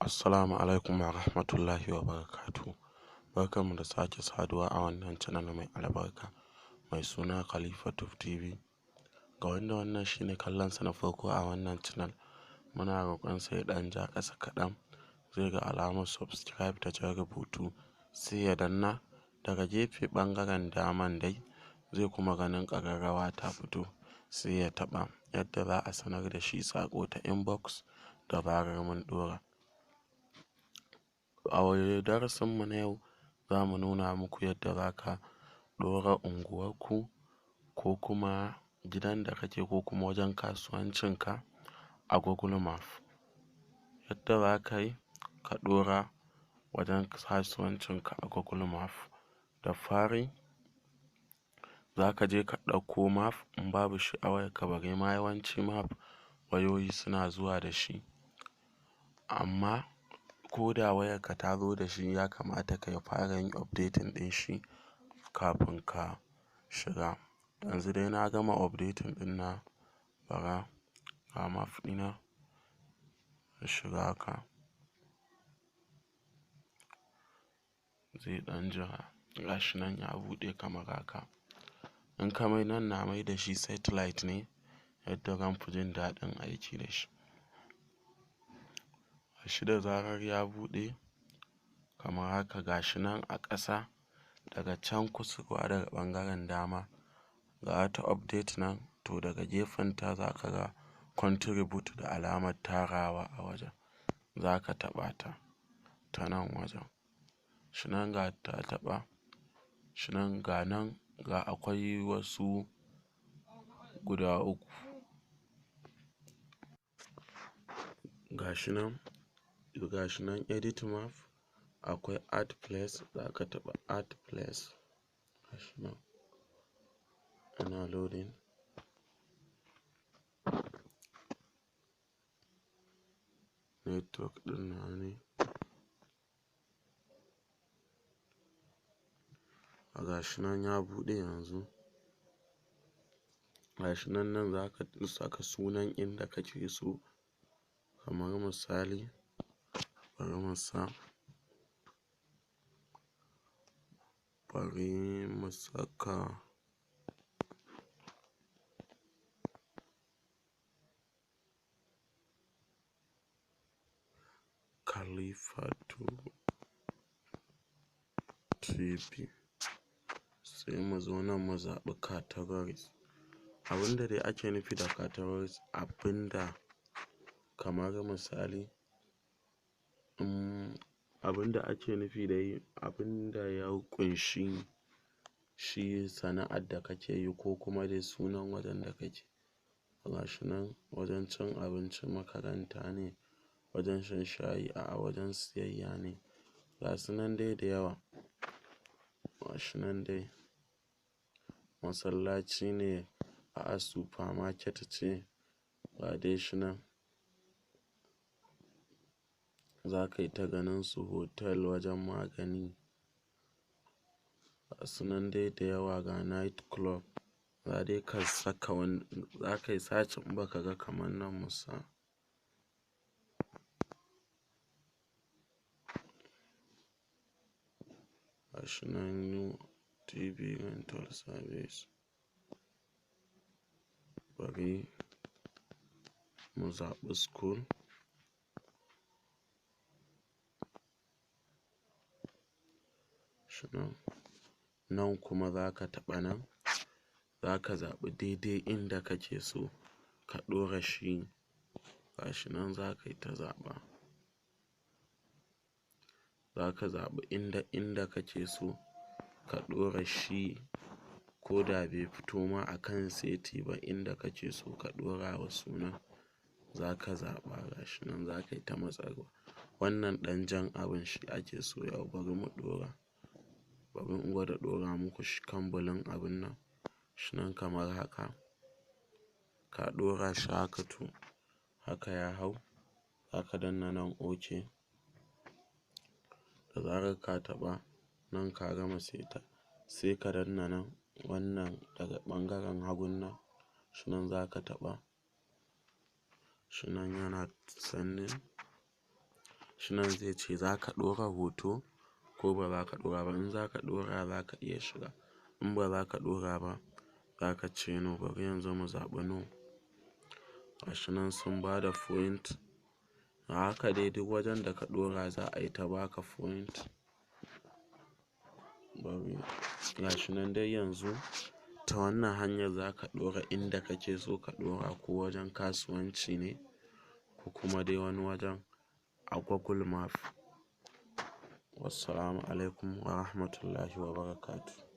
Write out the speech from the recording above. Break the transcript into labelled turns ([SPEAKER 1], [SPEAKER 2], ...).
[SPEAKER 1] Assalamu alaikum wa rahmatullahi wa barakatuhu. Barkanmu da sake saduwa a wannan channel mai albarka mai suna Khalifa Tube TV. Ga wanda wannan shine kallonsa na farko a wannan channel, muna roƙon sa ya ɗan ja ƙasa kaɗan, zai ga alamar subscribe da jan rubutu, sai ya danna. Daga gefe ɓangaren daman dai zai kuma ganin ƙararrawa ta fito, sai ya taɓa yadda za a sanar da shi saƙo ta inbox da zarar mun ɗora. A darasinmu na yau za mu nuna muku yadda za ka ɗora unguwarku ko kuma gidan da kake ko kuma wajen kasuwancinka a Google Map. Yadda za ka yi ka ɗora wajen kasuwancinka a Google Map. Da fari za ka je ka ɗauko map, in babu shi a wayarka bare ma yawanci map wayoyi suna zuwa da shi, amma ko da wayarka ta zo da shi, ya kamata ka fara yin updating ɗin shi kafin ka shiga. Yanzu dai na gama updating ɗin na bara, ga map ɗina, na shiga haka, zai ɗan jira. Gashi nan ya buɗe kamar haka. In ka mai nan, na mai da shi satellite ne yadda zan fi jin daɗin aiki da shi. Gashi da zarar ya buɗe kamar haka, gashi nan a ƙasa daga can kusurwa daga ɓangaren dama ga wata update nan, to daga gefenta za ka ga contribute da alamar tarawa a wajen, za ka taɓa ta ta nan wajen. Shi nan ga ta taɓa shi nan, ga nan ga akwai wasu guda uku. Gashi nan, gashi nan edit map, akwai add place, za ka taɓa add place. Gashi nan ana loading. Network ɗin nawa ne. Gashi nan ya buɗe yanzu. Gashi nan, nan za ka saka sunan inda kake so. Kamar misali, bari mu saka Khalifa Tube TV, sai mu zo nan mu zaɓi categories. Abinda dai ake nufi da categories, abinda kamar misali, abinda ake nufi dai, abinda ya ƙunshi shi sana'ar da kake yi ko kuma dai sunan wajen da kake. Gashi nan, wajen cin abinci, makaranta ne, wajen shan shayi, a'a, wajen siyayya ne, gasu nan dai da yawa. Gashi nan dai, masallaci ne, a'a, supermarket ce, ga dai shi nan. Za ka yi ta ganin su, hotel, wajen magani, gasu nan dai da yawa, ga night club. Za dai ka saka wani, za ka yi searching in baka ga kamar nan mu sa. Gashi nan, new TV rental service. Bari mu zaɓi school. Gashi nan, nan kuma za ka taɓa nan, za ka zaɓi daidai inda kake so ka ɗora shi. Gashi nan, za ka yi ta zaɓa. Za ka zaɓi inda kake so ka ɗora shi, ko da bai fito ma a kan seti ba, inda kake so ka ɗora wa sunan za ka zaɓa. Gashi nan, za ka yi ta matsarwa. Wannan ɗan jan abun shi ake so. Yau bari mu ɗora. Bari in gwada ɗora muku shi kan bulun abun nan. Shi nan kamar haka. Ka ɗora shi haka, to haka ya hau. Za ka danna nan OK. Da zarar ka taɓa nan, ka gama seta, sai ka danna nan wannan daga ɓangaren hagun nan. Shi nan za ka taɓa. Shi nan yana sending. Shi nan zai ce za ka ɗora hoto ko ba za ka ɗora ba. In za ka ɗora, za ka iya shiga. In ba za ka ɗora ba, za ka ce no. Bari yanzu mu zaɓi no. Gashi nan sun bada point. A haka dai duk wajen da ka ɗora za a yi ta baka point. Bari gashi nan dai, yanzu ta wannan hanyar za ka ɗora inda kake so ka ɗora, ko wajen kasuwanci ne ko kuma dai wani wajen, a Google Map. Wassalamu alaikum wa rahmatullahi wa barakatuh.